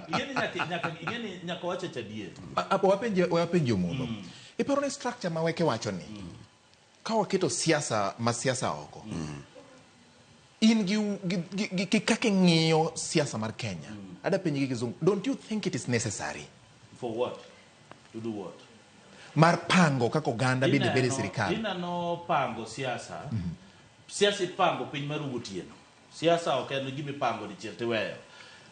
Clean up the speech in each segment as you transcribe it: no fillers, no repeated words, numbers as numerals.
Ing'eni nyaka nyaka ing'eni nyaka wacha chadier. Wapenje wapenje Omolo. Iparo ni structure ma weke wacho ni ka waketo siasa ma siasa oko. In gi, gi, gi, gi, gi kaka ing'iyo siasa mar Kenya. Ada penji gi kizungu. Don't you think it is necessary For what? To do what? mar pango kaka oganda bende bedo e sirikal? Ineno pango siasa. Siasa ipango piny mar otieno. Siasa ok en gima ipango dichiel tiweyo.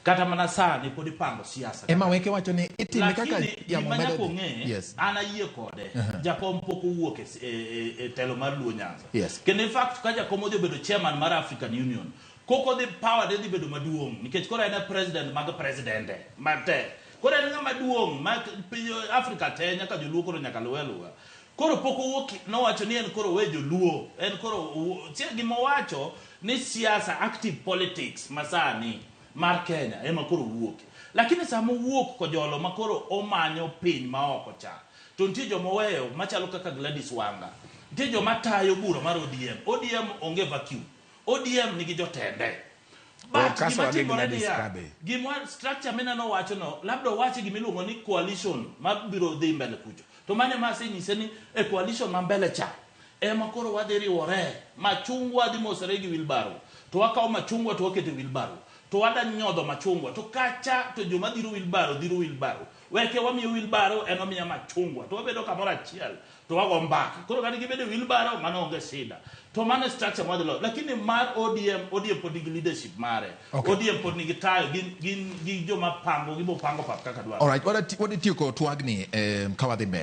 Kata mana sani pod ipango siasa. Ema weke wacho ni itime kaka Lakini yamo gima medo nyaka dhi. ong'e, an ayie kode. Jakom pok owuok e telo mar Luo Nyanza. Kendo in fact ka jakom odhi obedo chairman mar African Union, koko dhi power de dhi bedo maduong' nikech koro en e president mag presidente mag te. Koro en ng'ama duong' ma piny Africa te nyaka joluo koro nyaka luwe aluwa. Koro pok owuok nowacho ni en koro owe joluo. En koro gima owacho ni siasa active politics masani mar Kenya ema koro owuok. Lakini sama owuok kojolo ma koro omanyo piny maoko cha, to nitie joma oweyo machalo kaka Gladys Wanga. Nitie joma tayo bura mar ODM. ODM onge vacuum. ODM nigi jotende. But Okaso gima gi timore Gladys niya, Kabe. gima structure mineno wacho no, labda owache gima iluongo ni coalition mabiro dhi mbele kucho. To mano ema asenyise ni e coalition ma mbele cha ema koro wadhi riwore machungwa dhi mosore gi wheelbarrow to wakawo machungwa to waketo e wheelbarrow to wada nyodho machungwa to kacha to joma dhiro wheelbarrow dhiro wheelbarrow weke wamiyo wheelbarrow en omiya machungwa to wabedo kamoro achiel to wago mbaka koro kata gibedo e wheelbarrow mano onge shida to mano e structure mwadhi loso lakini mar ODM ODM pod nigi leadership mare. ODM pod nigi tayo gin gin gi joma pango gibo pango pap kaka dwarore. Alright, wadhi tieko twagni ka wadhi mbele.